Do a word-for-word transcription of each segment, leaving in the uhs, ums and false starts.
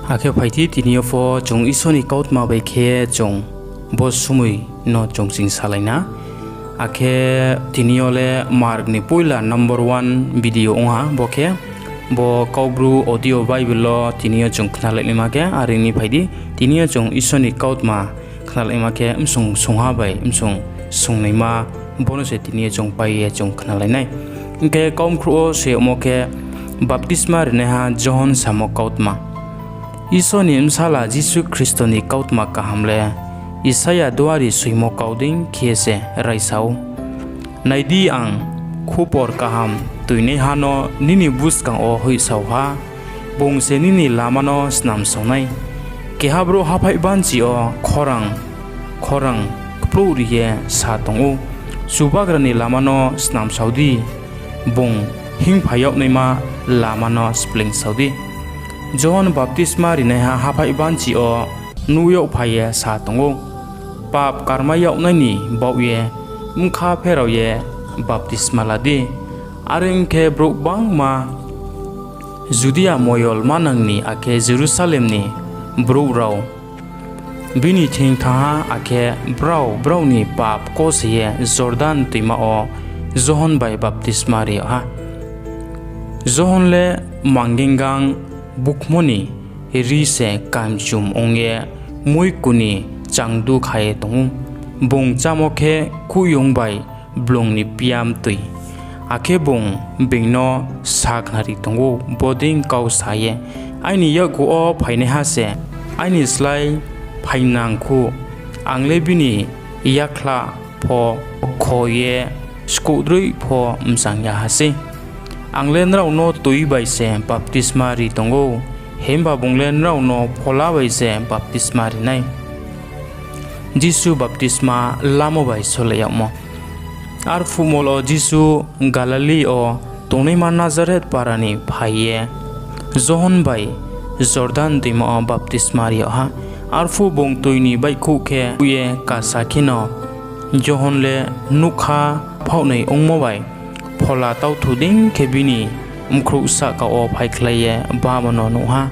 Akhe phai di, tini yo pho chung Isor ni kautma bai khe chung bo somoi no chung ching salai na. Akhe tini yo le Mark ni poila number one video ong ha, bo khe bo Kaubru audio Bible wo tini yo chung khnalai naima khe, are ong ni phai di, tini yo chung Isor ni kautma khnalaima khe, bsung sungha bai bsung sungnaima, bo no se tini yo chung pai ye chung khnalai nai. Hing khe, kaumkhrouh wo se yagmo khe, Baptisma rinaiha Johon samo kautma. Isor ni Bsala Jisu Khristo ni kautma kaham le Isaia duari soimo kau dei khe se raisa ou: Nai di, ang khupor kaham toinaiha no nini buskang wo hoihsao ha, bung se nini lama no snamsao nai. Keha brouh haphaihbanchi yo khorang khorang kplouhri ye sa tong ou, ‘Chubagra ni lama no snamsao di, bung hingphai yag naima lama no splengsao di.’ Johon baptisma rinaiha haphaihbanchi yo nuh yagphai ye sa tong ou, ‘Pap karmai yag nai ni baoh ye bkha pherao ye baptisma la di.’ Are ong khe, brouh gbangma Judia moyol manang ni akhe Jerusalem ni brouh rao bini thing thanng ha, akhe brao brao ni pap kose ye Jordan toima wo Johon bai baptisma ri yag ha. Johon le mangengang bukhmo ni rri se kamchum ong ye muiku ni changdu kha ye tong ou. Bung chámo khe kuiyong bai blung ni piam toi. Akhe bung being no sakhnari tong ou, bodei kau sa ye, ‘Aini yakgu wo phainaiha se aini slái phaingnang khu, ang le bini yakhlah pho kho ye skouhdroih pho mchang ya ha sei. Ang le nrao no toi bai se baptisma ri tong ou, himba bung le nrao no Phola bai se baptisma ri nai.’ Jisu baptisma lamo bai sole yagmo. Arphuh mol wo Jisu Galili yo tongnaima Nazaret para ni phai ye Johon bai Jordan toima wo baptisma ri yag ha. Arphuh bung toi ni baihkhouh khe, ye kasa kheno Johon le nougkha phaohnoi ongmo bai phola tauthu dei khe bini bkhrouh sahka wo phaikhlai ye bámo no nuh ha.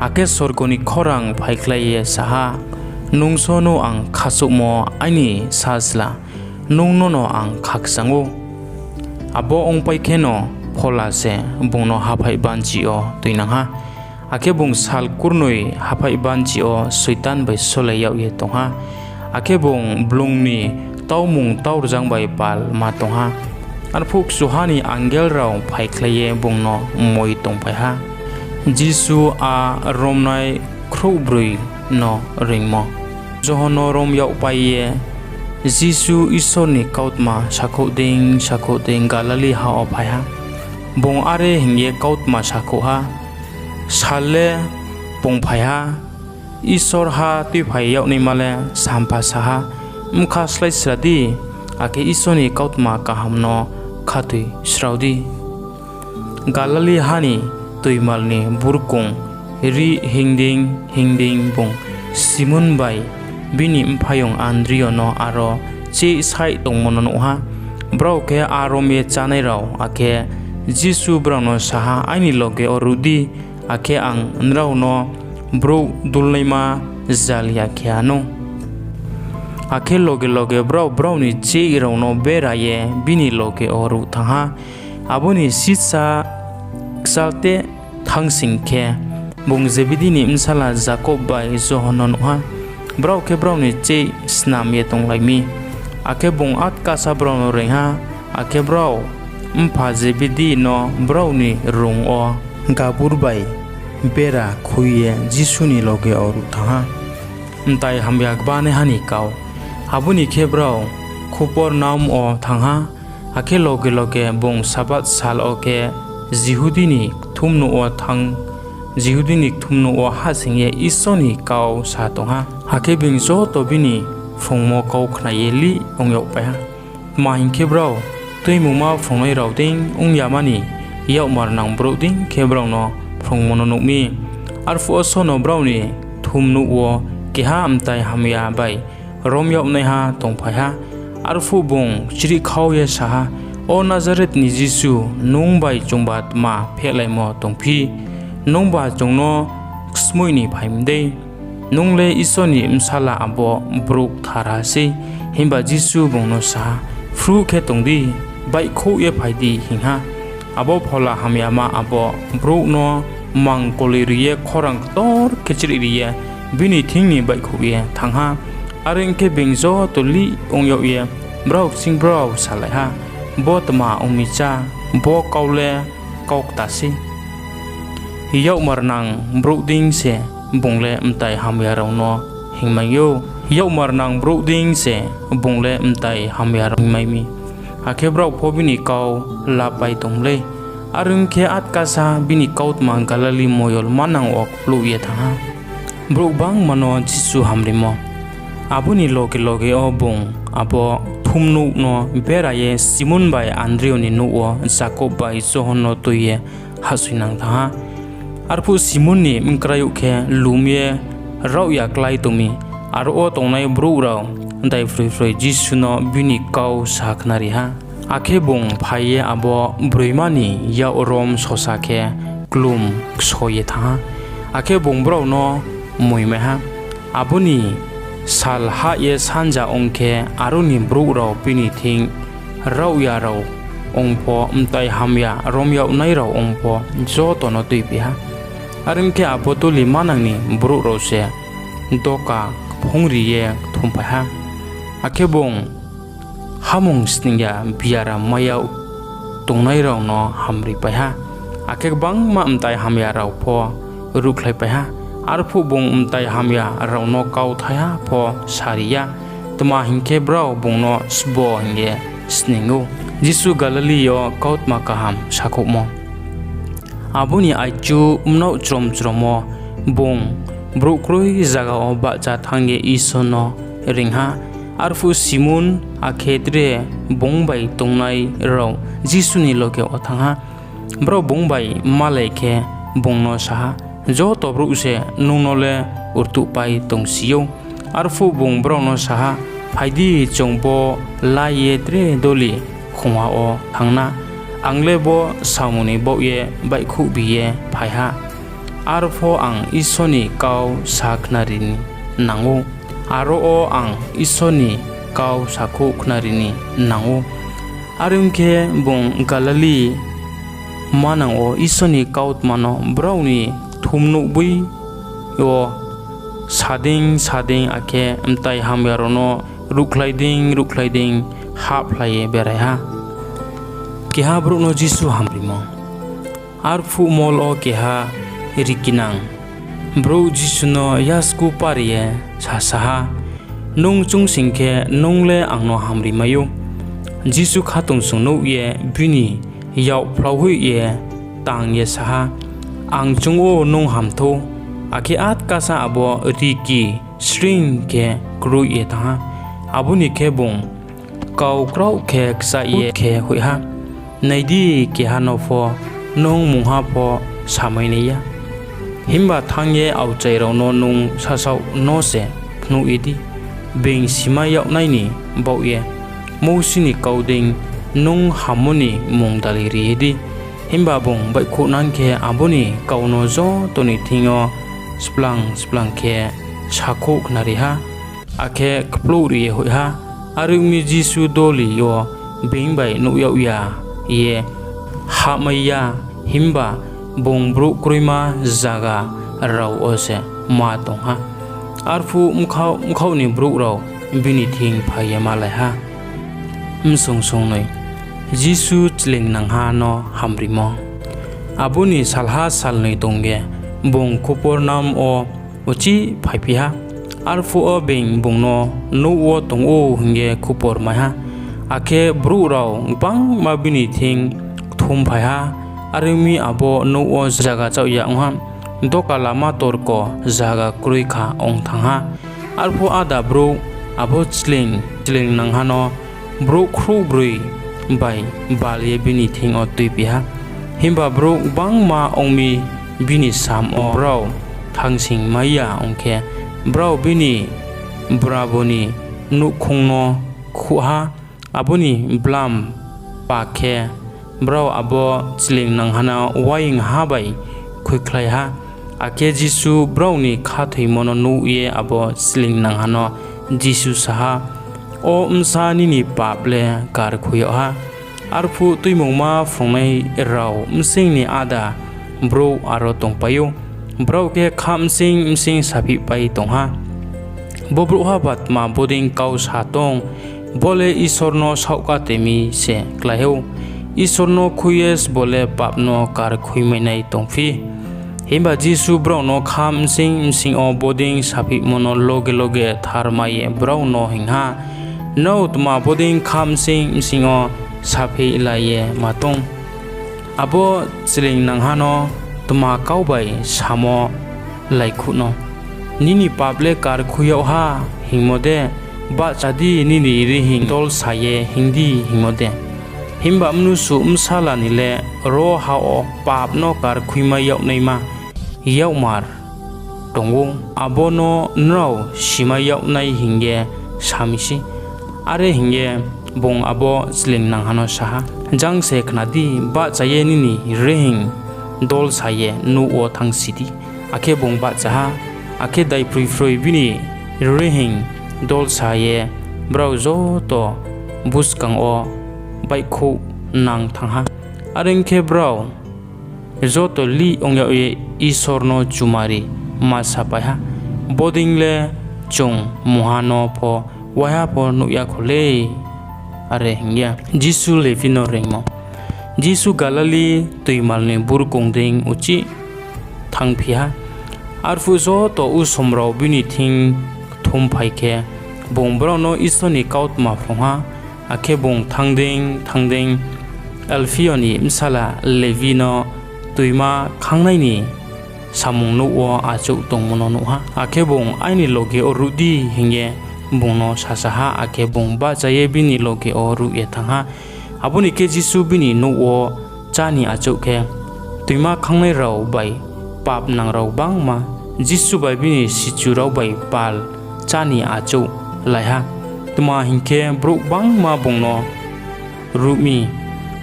Akhe sorgo ni khorang phaikhlai ye sa ha, ‘Nung sono ang khasouhmo, aini sajla, nung nono ang khakchang ou.’ Abo ongpai kheno Phola se bung no haphaihbanchi yo tuinang ha. Akhe bung sal kurnoi haphaihbanchi yo Soitan bai solai yag ye tong ha. Akhe bung blung ni taumung taurjang bai pal ma tong ha. Arphuh kchuha ni angel rao phaikhlai ye bung no moi tongphai ha. Jisu A Romnai Khrouhbroi no Reingmo. Johon no rom yagpai ye Jisu Isor ni kautma sakhouh dei sakhouh dei Galili ha wo phai ha. Bung are hing ye kautma sakhouh ha: Sal le pungphai ha, Isor ha tuiphai yag naima le samphasa ha, bkha sláisra di, akhe Isor ni kautma kaham no khathoisrao di. Galili ha ni Toimal ni burkong rri hinng dei hinng dei bung Simon bai bini mphaiyong Andrio no aro cheih saih tongmo no nuh ha. Brao khe á rom ye chánai rao. Akhe Jisu brao no sa ha, Aini loge wo ruh di, akhe ang nrao no brouh dulnaima jal ya khe anou. Akhe loge loge brao brao ni cheih rao no bera ye bini loge wo ruh thanng ha. Abo ni sisa kchalteh thanng sing khe, bung Zebedi ni bsala Jakob bai Johon no nuh ha. Brao khe brao ni cheih snam ye tonglai mi. Akhe bung atkasa brao no reing ha. Akhe brao mpha Zebedi no brao ni rung wo gabur bai bera khui ye Jisu ni loge wo ruh thanng ha. Mtai Hamya Kbanaiha ni Kau. Abo ni khe brao Khupurnaum wo thanng ha. Akhe loge loge bung Sabath sal wo khe Jihudi ni kthumnouh wo thanng, Jihudi ni kthumnouh wo hahsoing ye Isor ni kau sa tong ha. Akhe being joto bini phrungmo kau khna ye lih ong yagpai ha. Tma hing khe, brao Tuimungma phrungnai rao dei ong yama ni yakmar nang brouh dei khe brao no phrungmo no nuh mi. Arphuh wo sono brao ni kthumnouh wo keha mtai hamya bai rom yagnaiha tongphai ha. Arphuh bung chrihkhau ye sa ha, O Nazareth ni Jisu, nung bai chungba tma phehlaimo tongphi? Nungba chung no skmoih ni phai mi dei? Nung le Isor ni Bsala abo brouh ktharha sei. Himba Jisu bung no sa ha, Phruh khe tong di, baihkhouh ye phai di, hing ha. Abo phola hamyama abo brouh no mang koloiri ye khorang ktor khe chrihri ye bini thing ni baihkhouh ye thanng ha. Are ong khe, being joto lih ong yag ye brao kching brao salai ha, Bo tma ong mi cha? Bo kau le kau kta sei. Yakmar nang brouh dei se bung le mtai hamya rao no hingmai ou, yakmar nang brouh dei se bung le mtai hamya rao no hingmai mi. Akhe brao pho bini kau lapai tong mlei. Are ong khe, atkasa bini kautma Galili moyol manang wo kplouh ye thanng ha. Brouh Gbangma no Jisu Hamrimo Abo ni loge loge wo bung abo Kthumnouh no bera ye Simon bai Andriu ni nouh wo Jakob bai Johon no tui ye hahsoinang thanng ha. Arphuh Simon ni bkrayouh khe lum ye raohya klái tong mi. Aro wo tongnai brouh rao daiphroi phroi Jisu no bini kau sa khnari ha. Akhe bung phai ye abo broima ni yak rom sosa khe klum kso ye thanng ha, akhe bung brao no moingmai ha. Abo ni sal hah ye sanja ong khe, aro ni brouh rao bini thing raohya rao ong pho, mtai hamya rom yagnai rao ong pho, joto no tuibi ha. Are ong khe, abo tuli manang ni brouh rao se doka kphungri ye kthumphai ha. Akhe bung hamung sning ya biaram mai yag tongnai rao no hamripai ha, akhe gbangma mtai hamya rao pho ruhkhlaipai ha. Arphuh bung mtai hamya rao no kau thaiha pho sari ya, tma hing khe, brao bung no sbo hing ye sning ou. Jisu Galili yo Kautma Kaham Sakhouhmo Abo ni aichu mnaoh chrom chrom wo bung brouh kroi zaga wo bahcha thanng ye Isor no reing ha. Arphuh Simon akhe tre bung bai tongnai rao Jisu ni loge wo thanng ha. Brao bung bai malai khe bung no sa ha, Joto brouh se nung no le rtuhpai tongsi ou. Arphuh bung brao no sa ha, Phai di, chung bo lái ye tre doli khongha wo thanng na. Ang le bo samung ni baoh ye baihkhouhbi ye phai ha. Arpho ang Isor ni kau sa khnari ni nang ou, aro wo ang Isor ni kau sakhouh khnari ni nang ou. Are ong khe, bung Galili manang wo Isor ni kautma no brao ni Kthumnouhboi yo sa dei sa dei, akhe mtai hamya rao no ruhkhlai dei ruhkhlai dei hahphlai ye berai ha. Keha Brouh no Jisu Hamrimo Arphuh mol wo keha rikinang brouh Jisu no yasku pare ye sasa ha, Nung choung sing khe, nung le ang no hamrimai ou. Jisu khatungsung nuh ye bini yak phlauhoih ye tang ye sa ha, Ang choung ou, nung ham thou. Akhe atkasa abo riki sring khe kroih ye thanng ha. Abo ni khe bung kau kraoh khe kchaih ye khe hoih ha, Nai di, keha no pho nung mungha pho samai nai ya; himba thanng ye aokchai rao no nung sasaoh no se phnuh ye di, being simai yagnai ni baoh ye. Mousi ni kau dei nung hammo ni mmung dali ri ye di. Himba bung baihkhouhnang khe abo ni kau no joto ni thing yo splang splang khe sakhouh khnari ha, akhe kplouhri ye hoih ha. Are ong mi, Jisu doli yo being bai nuh yag ya ye hahmai ya, himba bung brouh kroima zaga rao wo se ma tong ha. Arphuh bkhaoh ni brouh rao bini thing phai ye malai ha. Msong songnoi. Jisu Chlengnangha no Hamrimo Abo ni salha salnoi tong ye bung Kophornaum wo uchih phaiphi ha. Arphuh wo being bung no nouh wo tong ou hing ye khupor mai ha. Akhe brouh rao gbangma bini thing kthumphai ha. Are ong mi, abo nouh wo zaga chaoh ya ong ha, doka lama torko zaga kroi kha ong thanng ha. Arphuh áda brouh abo chlengnangha no brouh khrouhbroi bai bal ye bini thing yo tuibi ha. Himba brouh gbangma ong mi, bini samm wo brao thanngsingmai ya ong khe, brao bini brabo ni nouhkhong no khuh ha. Abo ni blam pa khe, brao abo chlengnangha no uaingha bai khuikhlai ha. Akhe Jisu brao ni khathoimo no nuh ye abo sleing nangha no Jisu sa ha, O bsa, nini pap le karkhui yag ha. Arphuh Tuimungma phrungnai rao bsing ni áda brouh aro tongpai ou, brao khe khabsing bsing saphihpai tong ha, Bo brouhhaba tma bodei kau sa tong? Bo le Isor no saohkathoi mi se klái ou. Isor no khui ye sbo le pap no karkhuimainai tongphi? Himba Jisu brao no khabsing bsing yo bodei saphihmo no loge loge tharmai ye brao no hing ha, Nrao tma bodei khabsing bsing yo saphihlai ye ma tong? Abo sleing nangha no tma kau bai samo laikhuh no, ‘Nini pap le karkhui yag ha,’ hingmo de, ‘Bahcha di, nini rihing dolsa ye hinng di,’ hingmo de? Himba Mnusu Bsala ni le ro ha wo pap no karkhuimai yag naima yakmar tong ou, abo no nrao simai yag nai hing ye sa mi sei. Are hing ye bung abo sleing nangha no sa ha, Jang se khna di, bahcha ye nini rihing dolsa ye nouh wo thanngsi di. Akhe bung bahcha ha. Akhe daiphroiphroi bini rihing dolsa ye brao joto buskang wo baihkhouhnang thanng ha. Are ong khe, brao joto lih ong yag ye Isor no chumari ma sapai ha, Bodei le chung mungha no pho waiha pho nuh ya kho lei. Are hing ye Jisu Levi no Reingmo Jisu Galili toimall ni burkong deing uchih thanngphi ha. Arphuh joto usom rao bini thing kthumphai khe, bung brao no Isor ni kautma phrung ha. Akhe bung thanng dei thanng dei Alphaio ni bsala Levi no tuima khangnai ni samung nouh wo achouh tongmo no nuh ha. Akhe bung, Aini loge wo ruh di, hing ye bung no sasa ha. Akhe bung bahcha ye bini loge wo ruh ye thanng ha. Abo ni khe Jisu bini nouh wo chá ni achouh khe, tuima khangnai rao bai papnang rao gbangma Jisu bai bini sichu rao bai pal chá ni achouhlai ha; tma hing khe, brouh gbangma bung no ruh mi.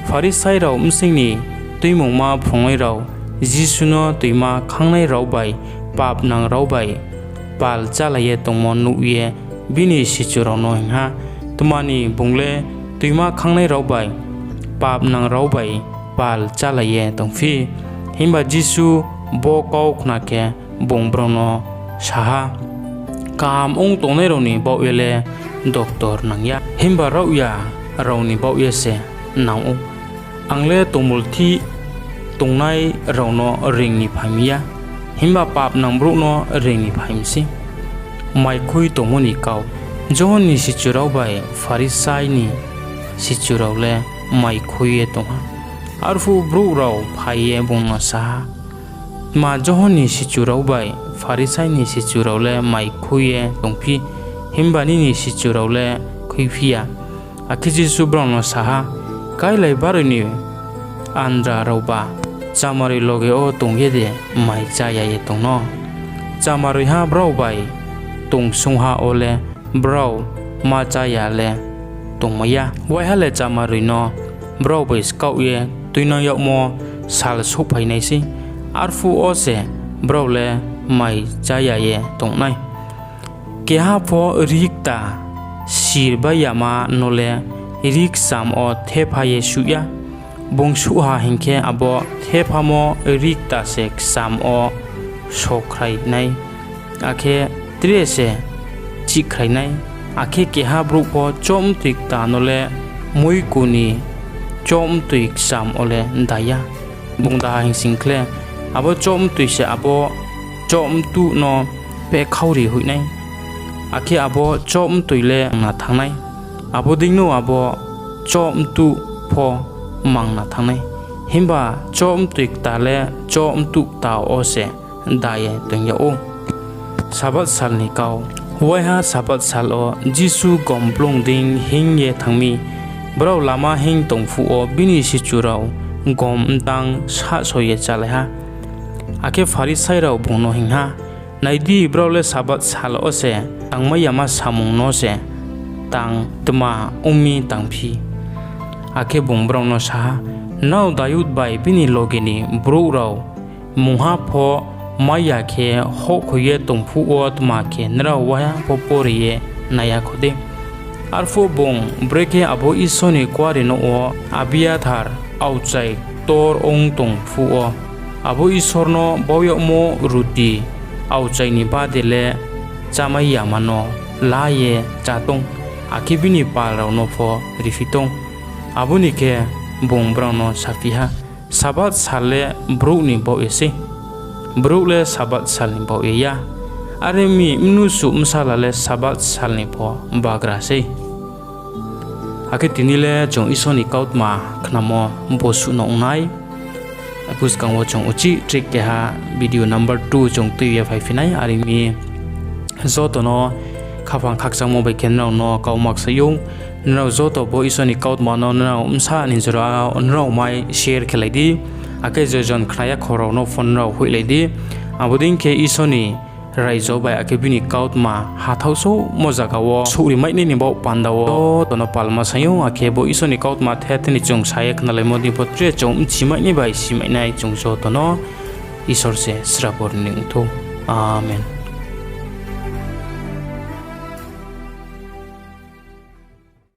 Pharisai rao bsing ni Tuimungma phrungnai rao Jisu no tuima khangnai rao bai papnang rao bai pal chálai ye tongmo nuh ye bini sichu rao no hing ha, Tma ni bung le tuima khangnai rao bai papnang rao bai pal chálai ye tongphi? Himba Jisu bo kau khna khe, bung brao no sa ha, Kaham ong tongnai rao ni baoh ye le doctor nang ya, himba raohya rao ni baoh ye se nang ou. Ang le tongmulthih tongnai rao no reing ni phai mi ya, himba papnang brouh no reing ni phai mi sei. Maikhui Tongmo ni Kau Johon ni sichu rao bai Pharisai ni sichu rao le mai khui ye tong ha. Arphuh brouh rao phai ye bung no sa ha, Tma Johon ni sichu rao bai Pharisai ni sichu rao le mai khui ye tongphi, himba nini sichu rao le khuiphi ya? Akhe Jisu brao no sa ha, Káilai baroi ni andra raoba chamaroi loge wo tong ye de mai chá ya ye tong no? Chamaroiha brao bai tongsungha wo le brao ma chá ya le tongmai ya. Waiha le chamaroi no brao bai skaoh ye tuinang yagmo sal souhphai nai sei, arphuh wo se brao le mai chá ya ye tong nai. Keha pho rri kta sirbai yama no le rri kcham wo thepha ye suh ya. Bung suh ha hing khe, abo thephamo rri kta se kcham wo sokhrai nai, akhe tre se chihkhrai nai. Akhe keha brouh pho choh mtoi kta no le muiku ni choh mtoi kcham wo le da ya. Bung da ha hing sing khle, abo choh mtoi se abo choh mtuh no pehkhauri hoih nai, akhe abo choh mtoi le mangna thanng nai. Abo deino abo choh mtuh pho mangna thanng nai. Himba choh mtoi kta le choh mtuh kta wo se da ye toing yag ou. Sabath Sal ni Kau Waiha Sabath sal wo Jisu gom blung deing hinng ye thanng mi. Brao lama hinng tong phuh wo bini sichu rao gom mtang sahso ye chálai ha. Akhe Pharisai rao bung no hing ha, Nai di, brao le Sabath sal wo se tangmai yama samung no se tang, tma ong mi tangphi? Akhe bung brao no sa ha, Nrao Dayud bai bini loge ni brouh rao mungha pho mai ya khe houhkhoi ye tong phuh wo tma khe nrao waiha pho pore ye nai ya kho dei? Arphuh bung brekhe abo Isor ni Kuarenouh wo Abiathar aokchai ktor ong tong phuh wo, abo Isor no bau yagmo ruti aokchai ni bade le chámai yama no la ye chá tong, akhe bini pal rao no pho riphi tong. Abo ni khe bung brao no saphi ha, Sabath sal le brouh ni baoh ye sei, brouh le Sabath sal ni baoh ye ya. Are ong mi, Mnusu Bsala le Sabath sal ni pho bagra sei. Akhe tini le chung Isor ni kautma khnamo bosuh no ong nai. Buskang wo chung uchih trik keha video number two chung tui ye phaiphi nai. Are ong mi, joto no khaphang khakchangmo bai khe nrao no kau ma ksaih ou. Nrao joto bo Isor ni kautma no nrao bsa ni jora nrao mai share khelai di. Akhe je jon khna ya kho rao no pho nrao hoihlai di. Abo dei khe Isor ni raijo bai akhe bini kautma hathao souhmo zaga wo souhri mainai ni baoh panda wo joto no palma saing ou. Akhe bo Isor ni kautma the the ni chung sa ye khnalaimo dei pho tre chung bchi mainai bai si mainai chung joto no Isor se srabo ri ni ong thou. Amen.